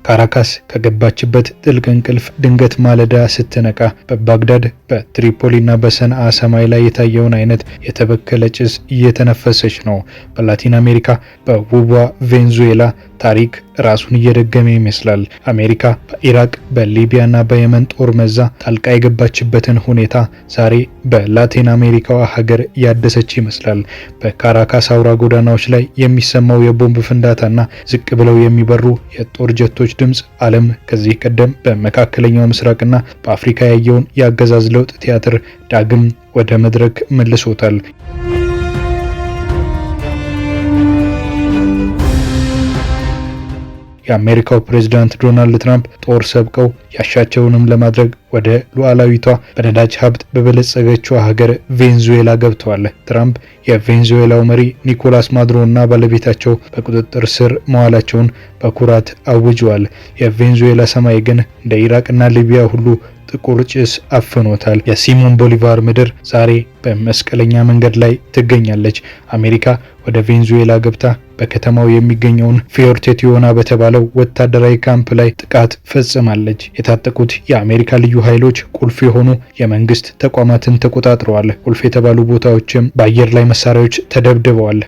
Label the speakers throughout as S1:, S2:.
S1: ካራካስ ከገባችበት ጥልቅ እንቅልፍ ድንገት ማለዳ ስትነቃ በባግዳድ፣ በትሪፖሊና በሰንዓ ሰማይ ላይ የታየውን አይነት የተበከለ ጭስ እየተነፈሰች ነው። በላቲን አሜሪካ በውቧ ቬንዙዌላ ታሪክ ራሱን እየደገመ ይመስላል። አሜሪካ በኢራቅ፣ በሊቢያና በየመን ጦር መዛ ጣልቃ የገባችበትን ሁኔታ ዛሬ በላቲን አሜሪካዋ ሀገር ያደሰች ይመስላል። በካራካስ አውራ ጎዳናዎች ላይ የሚሰማው የቦምብ ፍንዳታና ዝቅ ብለው የሚበሩ የጦር ጀቶች ድምፅ ዓለም ከዚህ ቀደም በመካከለኛው ምስራቅና በአፍሪካ ያየውን የአገዛዝ ለውጥ ቲያትር ዳግም ወደ መድረክ መልሶታል። የአሜሪካው ፕሬዝዳንት ዶናልድ ትራምፕ ጦር ሰብቀው ያሻቸውንም ለማድረግ ወደ ሉዓላዊቷ በነዳጅ ሀብት በበለጸገችው ሀገር ቬንዙዌላ ገብተዋል። ትራምፕ የቬንዙዌላው መሪ ኒኮላስ ማዱሮ እና ባለቤታቸው በቁጥጥር ስር መዋላቸውን በኩራት አውጀዋል። የቬንዙዌላ ሰማይ ግን እንደ ኢራቅና ሊቢያ ሁሉ ጥቁር ጭስ አፍኖታል። የሲሞን ቦሊቫር ምድር ዛሬ በመስቀለኛ መንገድ ላይ ትገኛለች። አሜሪካ ወደ ቬንዙዌላ ገብታ በከተማው የሚገኘውን ፊዮርቴ ቲዮና በተባለው ወታደራዊ ካምፕ ላይ ጥቃት ፈጽማለች። የታጠቁት የአሜሪካ ልዩ ኃይሎች ቁልፍ የሆኑ የመንግስት ተቋማትን ተቆጣጥረዋል። ቁልፍ የተባሉ ቦታዎችም በአየር ላይ መሳሪያዎች ተደብድበዋል።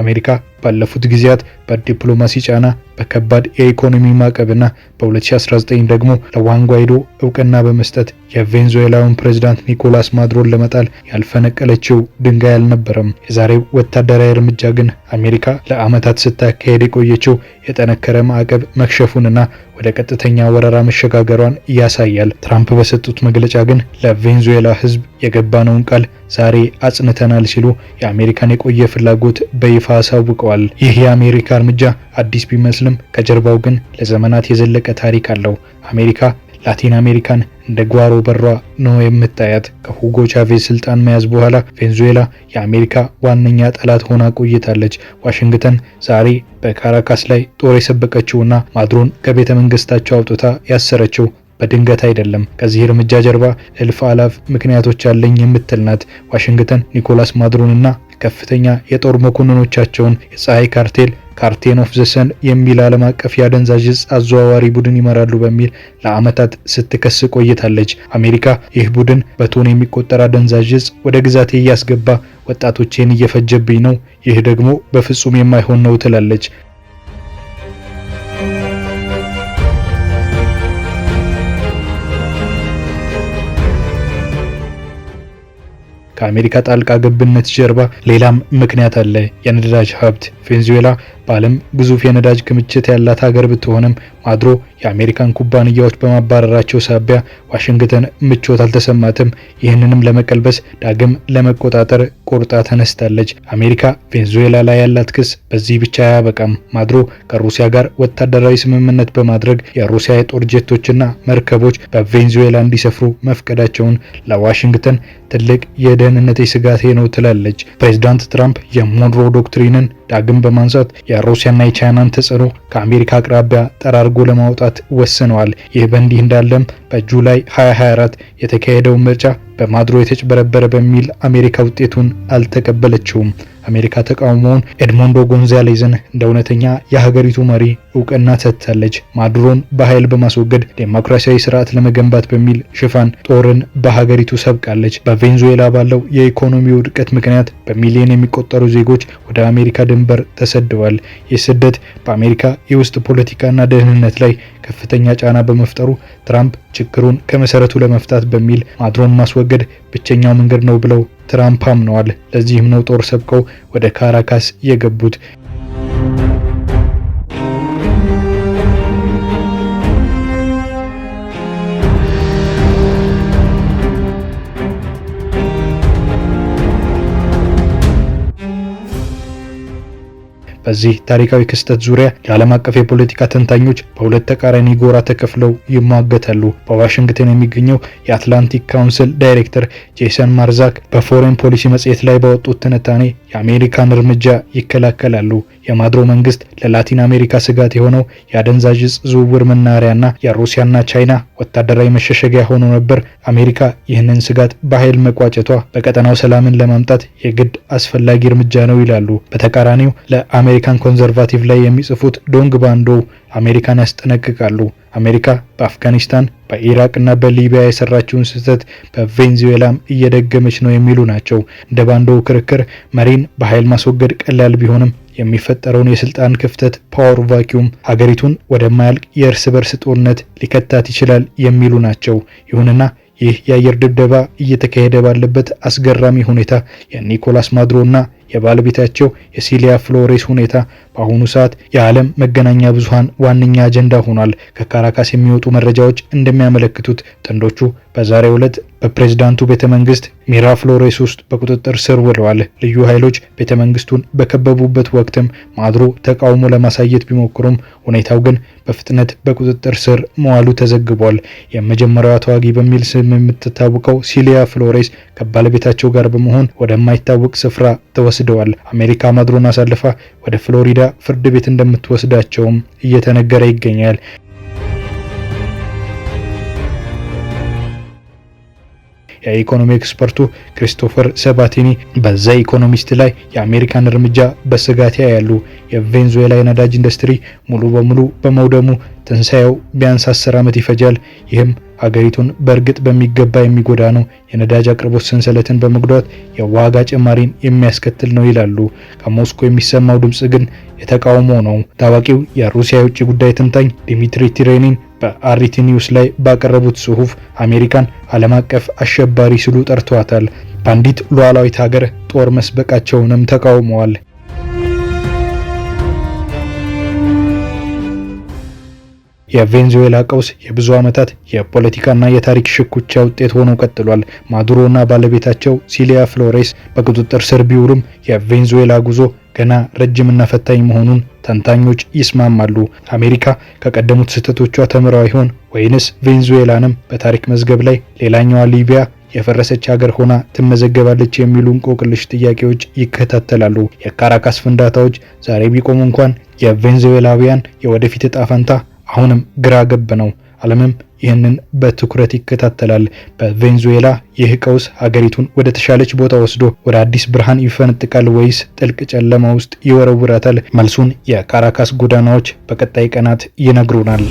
S1: አሜሪካ ባለፉት ጊዜያት በዲፕሎማሲ ጫና፣ በከባድ የኢኮኖሚ ማዕቀብና በ2019 ደግሞ ለሁዋን ጓይዶ እውቅና በመስጠት የቬንዙዌላውን ፕሬዝዳንት ኒኮላስ ማዱሮን ለመጣል ያልፈነቀለችው ድንጋይ አልነበረም። የዛሬው ወታደራዊ እርምጃ ግን አሜሪካ ለዓመታት ስታካሄድ የቆየችው የጠነከረ ማዕቀብ መክሸፉንና ወደ ቀጥተኛ ወረራ መሸጋገሯን ያሳያል። ትራምፕ በሰጡት መግለጫ ግን ለቬንዙዌላ ሕዝብ የገባነውን ቃል ዛሬ አጽንተናል ሲሉ የአሜሪካን የቆየ ፍላጎት በይፋ አሳውቀዋል። ይህ የአሜሪካ እርምጃ አዲስ ቢመስልም ከጀርባው ግን ለዘመናት የዘለቀ ታሪክ አለው። አሜሪካ ላቲን አሜሪካን እንደ ጓሮ በሯ ነው የምታያት። ከሁጎ ቻቬዝ ስልጣን መያዝ በኋላ ቬንዙዌላ የአሜሪካ ዋነኛ ጠላት ሆና ቆይታለች። ዋሽንግተን ዛሬ በካራካስ ላይ ጦር የሰበቀችውና ማዱሮን ከቤተ መንግስታቸው አውጥታ ያሰረችው በድንገት አይደለም። ከዚህ እርምጃ ጀርባ እልፍ አላፍ ምክንያቶች አለኝ የምትል ናት። ዋሽንግተን ኒኮላስ ማዱሮንና ከፍተኛ የጦር መኮንኖቻቸውን የፀሐይ ካርቴል፣ Cartel of the Sun የሚል ዓለም አቀፍ የአደንዛዥ እጽ አዘዋዋሪ ቡድን ይመራሉ በሚል ለዓመታት ስትከስ ቆይታለች። አሜሪካ ይህ ቡድን በቶን የሚቆጠር አደንዛዥ እጽ ወደ ግዛቴ እያስገባ ወጣቶቼን እየፈጀብኝ ነው፣ ይህ ደግሞ በፍጹም የማይሆን ነው ትላለች። ከአሜሪካ ጣልቃ ገብነት ጀርባ ሌላም ምክንያት አለ። የነዳጅ ሀብት። ቬንዙዌላ በዓለም ግዙፍ የነዳጅ ክምችት ያላት ሀገር ብትሆንም ማዱሮ የአሜሪካን ኩባንያዎች በማባረራቸው ሳቢያ ዋሽንግተን ምቾት አልተሰማትም። ይህንንም ለመቀልበስ ዳግም ለመቆጣጠር ቆርጣ ተነስታለች። አሜሪካ ቬንዙዌላ ላይ ያላት ክስ በዚህ ብቻ አያበቃም። ማዱሮ ከሩሲያ ጋር ወታደራዊ ስምምነት በማድረግ የሩሲያ የጦር ጀቶችና መርከቦች በቬንዙዌላ እንዲሰፍሩ መፍቀዳቸውን ለዋሽንግተን ትልቅ የደህንነት ስጋቴ ነው ትላለች። ፕሬዚዳንት ትራምፕ የሞንሮ ዶክትሪንን ዳግም በማንሳት የሩሲያና የቻይናን ተጽዕኖ ከአሜሪካ አቅራቢያ ጠራርጎ ለማውጣት ወስነዋል። ይህ በእንዲህ እንዳለም በ July 2024 የተካሄደው ምርጫ በማዱሮ የተጭበረበረ በሚል አሜሪካ ውጤቱን አልተቀበለችውም። አሜሪካ ተቃውሞውን ኤድሞንዶ ጎንዛሌዝን እንደ እውነተኛ የሀገሪቱ መሪ እውቅና ሰጥታለች። ማዱሮን በኃይል በማስወገድ ዴሞክራሲያዊ ስርዓት ለመገንባት በሚል ሽፋን ጦርን በሀገሪቱ ሰብቃለች። በቬንዙዌላ ባለው የኢኮኖሚ ውድቀት ምክንያት በሚሊዮን የሚቆጠሩ ዜጎች ወደ አሜሪካ ድንበር ተሰደዋል። ይህ ስደት በአሜሪካ የውስጥ ፖለቲካና ደህንነት ላይ ከፍተኛ ጫና በመፍጠሩ ትራምፕ ችግሩን ከመሰረቱ ለመፍታት በሚል ማዱሮን ማስወገድ ብቸኛው መንገድ ነው ብለው ትራምፕ አምነዋል። ለዚህም ነው ጦር ሰብቀው ወደ ካራካስ የገቡት። በዚህ ታሪካዊ ክስተት ዙሪያ የዓለም አቀፍ የፖለቲካ ተንታኞች በሁለት ተቃራኒ ጎራ ተከፍለው ይሟገታሉ። በዋሽንግተን የሚገኘው የአትላንቲክ ካውንስል ዳይሬክተር ጄሰን ማርዛክ በፎሬን ፖሊሲ መጽሔት ላይ ባወጡት ትንታኔ የአሜሪካን እርምጃ ይከላከላሉ። የማዱሮ መንግስት ለላቲን አሜሪካ ስጋት የሆነው የአደንዛዥ እጽ ዝውውር መናኸሪያና የሩሲያና ቻይና ወታደራዊ መሸሸጊያ ሆኖ ነበር። አሜሪካ ይህንን ስጋት በኃይል መቋጨቷ በቀጠናው ሰላምን ለማምጣት የግድ አስፈላጊ እርምጃ ነው ይላሉ። በተቃራኒው ለአሜሪካን ኮንዘርቫቲቭ ላይ የሚጽፉት ዶንግ ባንዶ አሜሪካን ያስጠነቅቃሉ። አሜሪካ በአፍጋኒስታን፣ በኢራቅ እና በሊቢያ የሰራችውን ስህተት በቬንዙዌላም እየደገመች ነው የሚሉ ናቸው። እንደ ባንዶ ክርክር መሪን በኃይል ማስወገድ ቀላል ቢሆንም የሚፈጠረውን የስልጣን ክፍተት power vacuum ሀገሪቱን ወደማያልቅ የእርስ በርስ ጦርነት ሊከታት ይችላል የሚሉ ናቸው። ይሁንና ይህ የአየር ድብደባ እየተካሄደ ባለበት አስገራሚ ሁኔታ የኒኮላስ ማዱሮና የባለቤታቸው የሲሊያ ፍሎሬስ ሁኔታ በአሁኑ ሰዓት የዓለም መገናኛ ብዙሃን ዋነኛ አጀንዳ ሆኗል። ከካራካስ የሚወጡ መረጃዎች እንደሚያመለክቱት ጥንዶቹ በዛሬው ዕለት በፕሬዝዳንቱ ቤተ መንግስት ሚራፍሎሬስ ውስጥ በቁጥጥር ስር ውለዋል። ልዩ ኃይሎች ቤተ መንግስቱን በከበቡበት ወቅትም ማዱሮ ተቃውሞ ለማሳየት ቢሞክሩም ሁኔታው ግን በፍጥነት በቁጥጥር ስር መዋሉ ተዘግቧል። የመጀመሪያዋ ተዋጊ በሚል ስም የምትታወቀው ሲሊያ ፍሎሬስ ከባለቤታቸው ጋር በመሆን ወደማይታወቅ ስፍራ ተወስደዋል። አሜሪካ ማዱሮን አሳልፋ ወደ ፍሎሪዳ ፍርድ ቤት እንደምትወስዳቸውም እየተነገረ ይገኛል። የኢኮኖሚ ኤክስፐርቱ ክሪስቶፈር ሰባቲኒ በዘ ኢኮኖሚስት ላይ የአሜሪካን እርምጃ በስጋት ያያሉ። የቬንዙዌላ የነዳጅ ኢንዱስትሪ ሙሉ በሙሉ በመውደሙ ትንሳኤው ቢያንስ 10 ዓመት ይፈጃል። ይህም ሀገሪቱን በእርግጥ በሚገባ የሚጎዳ ነው። የነዳጅ አቅርቦት ሰንሰለትን በመጉዳት የዋጋ ጭማሪን የሚያስከትል ነው ይላሉ። ከሞስኮ የሚሰማው ድምጽ ግን የተቃውሞ ነው። ታዋቂው የሩሲያ የውጭ ጉዳይ ተንታኝ ዲሚትሪ ቲሬኒን በአርቲ ኒውስ ላይ ባቀረቡት ጽሑፍ አሜሪካን ዓለም አቀፍ አሸባሪ ሲሉ ጠርተዋታል። በአንዲት ሉዓላዊት ሀገር ጦር መስበቃቸውንም ተቃውመዋል። የቬንዙዌላ ቀውስ የብዙ ዓመታት የፖለቲካና የታሪክ ሽኩቻ ውጤት ሆኖ ቀጥሏል። ማዱሮና ባለቤታቸው ሲሊያ ፍሎሬስ በቁጥጥር ስር ቢውሉም የቬንዙዌላ ጉዞ ገና ረጅምና ፈታኝ መሆኑን ተንታኞች ይስማማሉ። አሜሪካ ከቀደሙት ስህተቶቿ ተምራ ይሆን ወይንስ ቬንዙዌላንም በታሪክ መዝገብ ላይ ሌላኛዋ ሊቢያ የፈረሰች ሀገር ሆና ትመዘገባለች የሚሉ እንቆቅልሽ ጥያቄዎች ይከታተላሉ። የካራካስ ፍንዳታዎች ዛሬ ቢቆሙ እንኳን የቬንዙዌላውያን የወደፊት እጣ ፈንታ አሁንም ግራ ገብ ነው። ዓለምም ይህንን በትኩረት ይከታተላል። በቬንዙዌላ ይህ ቀውስ ሀገሪቱን ወደ ተሻለች ቦታ ወስዶ ወደ አዲስ ብርሃን ይፈነጥቃል ወይስ ጥልቅ ጨለማ ውስጥ ይወረውራታል? መልሱን የካራካስ ጎዳናዎች በቀጣይ ቀናት ይነግሩናል።